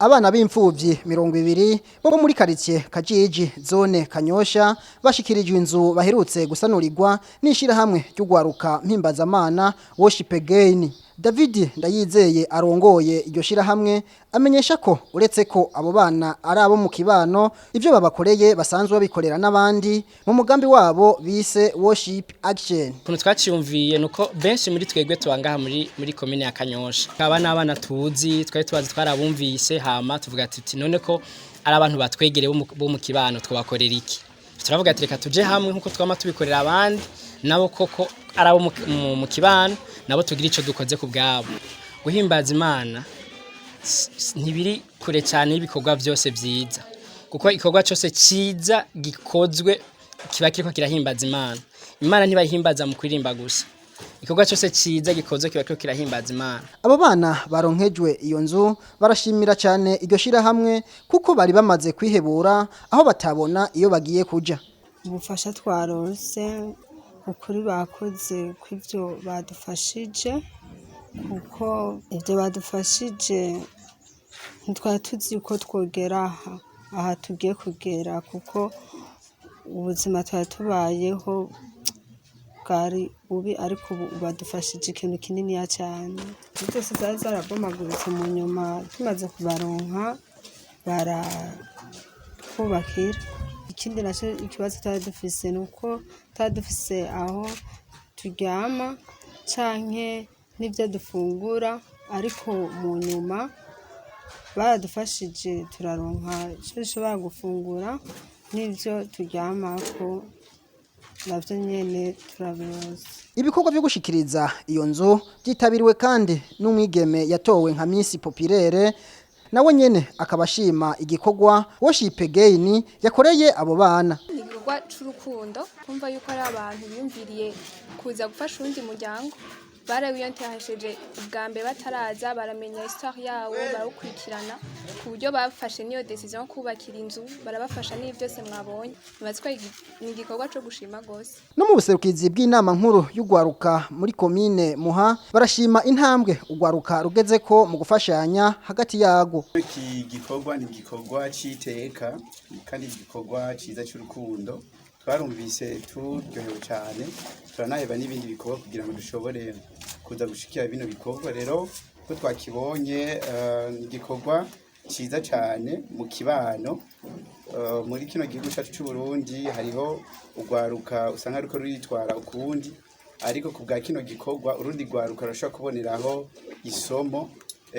Abana b'imfuvyi 20 bo muri quartier Kajiji, zone Kanyosha, bashikirijwe inzu baherutse gusanurirwa n'ishirahamwe ry'ugwaruka mpimbazamana Worship Again. David Ndayizeye arongoye iryo shirahamwe amenyesha ko uretse ko abo bana ari abo mu kibano, ivyo babakoreye basanzwe babikorera n'abandi mu mugambi wabo bise Worship Action. Ukuntu twaciyumviye nuko benshi muri twebwe tubangaha muri komine ya Kanyosha, aba n'abana tuzi, twari tubazi, twarabumvise. Hama tuvuga tuti: "None ko ari abantu batwegereye bo mu kibano, twabakorera iki?" Turavuga ati: "Reka tuje hamwe nkuko twama tubikorera abandi, nabo koko ari abo mu kibano, nabo tugira ico dukoze ku bwabo." Guhimbaza Imana ntibiri kure cyane y'ibikorwa byose byiza, kuko igikorwa cyose cyiza gikozwe kiba kiriko kirahimbaza Imana. Imana ntibayihimbaza mu kuririmba gusa, igikorwa cyose cyiza gikozwe kiba kiriko kirahimbaza Imana. Abo bana baronkejwe iyo nzu barashimira cyane iryo shirahamwe, kuko bari bamaze kwihebura aho batabona iyo bagiye kuja. Ubufasha twaronse, ukuri bakoze kw'ivyo badufashije, kuko ibyo badufashije ntitwari tuzi ko twogera aha tugiye kugera, kuko ubuzima twari tubayeho bwari bubi, ariko ubu badufashije ikintu kininiya cyane. Inzu zose zari zarabomaguritse, mu nyuma tumaze kubaronka baratwubakira. Ikindi nacyo, ikibazo twari dufise ni uko twari dufise aho turyama canke n'ivyo dufungura, ariko mu nyuma baradufashije turaronka ico dushobora gufungura n'ivyo turyamako navyo nyene turabironse. Ibikorwa vyo gushikiriza iyo nzu byitabiriwe kandi n'umwigeme yatowe nka Miss Populaire, nawe nyene akaba ashima igikorwa Worship Again yakoreye abo bana. Ni igikorwa c'urukundo, kumva yuko ari abantu biyumviriye kuza gufasha uwundi muryango. Barawiyonteresheje ubwa mbere bataraza, baramenya histoire yawo, barawukurikirana ku buryo bafashe n'iyo décision yo kubakira inzu, barabafasha n'ibi byose mwabonye. Nibaza ko ni igikorwa co gushima gose. No mu buserukizi bw'inama nkuru y'ugwaruka muri komine Muha barashima intambwe ugwaruka rugezeko mu gufashanya hagati yago. Iki gikorwa ni igikorwa c'iteka kandi igikorwa ciza c'urukundo. Twarumvise turyohewe cyane, turanaheba n'ibindi bikorwa kugira ngo dushobore kuza gushikira bino bikorwa. Rero ko twakibonye, ni igikorwa ciza cyane mu kibano. Muri kino gihugu cyacu c'u Burundi hariho urwaruka usanga ariko ruritwara ukundi, ariko ku bwa kino gikorwa urundi rwaruka rushobora kuboneraho isomo,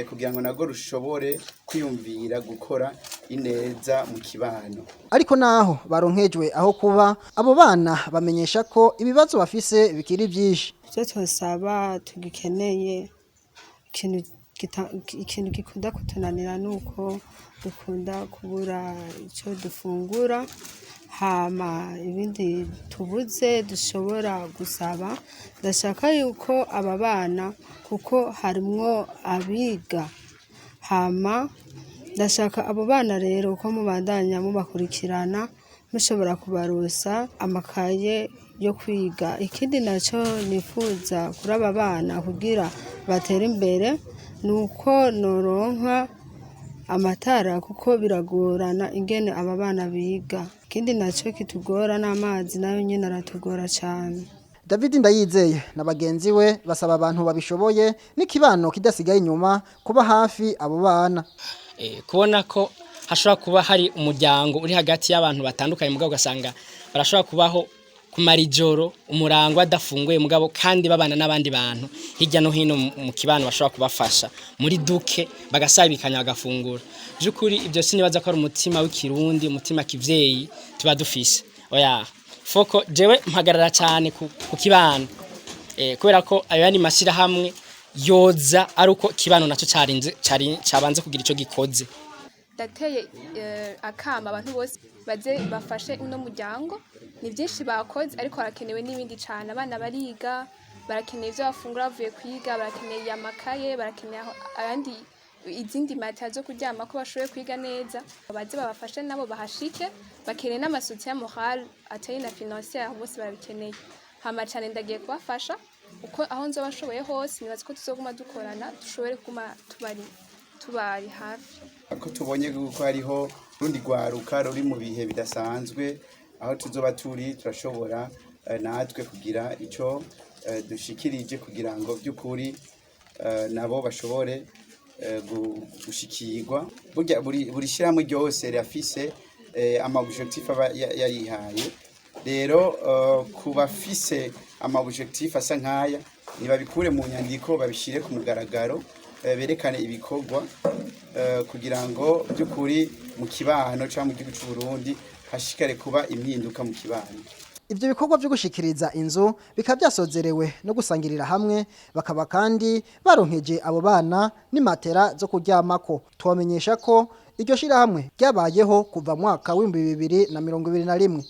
kugira ngo narwo rushobore kwiyumvira gukora ineza mu kibano. Ariko naho baronkejwe aho kuba, abo bana bamenyesha ko ibibazo bafise bikiri byinshi. Ivyo twosaba tugikeneye, ikintu gikunda kutunanira ni uko dukunda kubura ico dufungura. Hama ibindi tubuze dushobora gusaba, ndashaka yuko aba bana, kuko harimwo abiga, hama ndashaka abo bana rero ko mubandanya mubakurikirana, mushobora kubarosa amakaye yo kwiga. Ikindi naco nifuza kuri aba bana kugira batere imbere ni uko noronka amatara, kuko biragorana ingene aba bana biga. Ikindi naco kitugora n'amazi, nayo nyene aratugora cane. David Ndayizeye na bagenzi we basaba abantu babishoboye n'ikibano kidasigaye inyuma kuba hafi abo bana. Kubona ko hashobora kuba hari umuryango uri hagati y'abantu batandukanye, mugabo ugasanga barashobora kubaho kumara ijoro umurango adafunguye, mugabo kandi babana n'abandi bantu hirya no hino mu kibano bashobora kubafasha muri duke, bagasabikanya bagafungura. By'ukuri ibyo sinibaza ko ari umutima w'ikirundi, umutima kivyeyi tuba dufise. Oya, foko jewe mpagarara cyane ku kibano, kubera ko ayo yandi mashyirahamwe yoza ari uko kibano naco carinze cari cabanze kugira ico gikoze. Ndateye akama abantu bose baze bafashe uno muryango. Ni byinshi bakoze, ariko harakenewe n'ibindi cyane. Abana bariga, barakeneye ibyo bafungura bavuye kwiga, barakeneye amakaye, barakeneye ayandi izindi matera zo kuryama ko bashoboye kwiga neza. Baze babafashe nabo bahashike. Bakeneye n'ama soutien moral atari na financier, bose barabikeneye. Hama cyane ndagiye kubafasha uko aho nzoba nshoboye hose. Nibaza ko tuzoguma dukorana, dushobore kuguma tubari. tubari hafi. Ko tubonye yuko hariho urundi rwaruka ruri mu bihe bidasanzwe, aho tuzoba turi turashobora natwe kugira ico dushikirije kugira ngo by'ukuri nabo bashobore gushikirwa. Burya buri shyirahamwe ryose rirafise ama objectif aba yarihaye. Rero ku bafise ama objectif asa nk'aya, nibabikure mu nyandiko babishyire ku mugaragaro, berekane ibikorwa kugira ngo by'ukuri mu kibano cyangwa mu gihugu cy'u Burundi hashikare kuba impinduka mu kibano. Ivyo bikorwa vyo gushikiriza inzu bikaba vyasozerewe no gusangirira hamwe, bakaba kandi baronkeje abo bana n'imatera zo kuryamako. Tubamenyesha ko iryo shirahamwe ryabayeho kuva mu mwaka w'2021.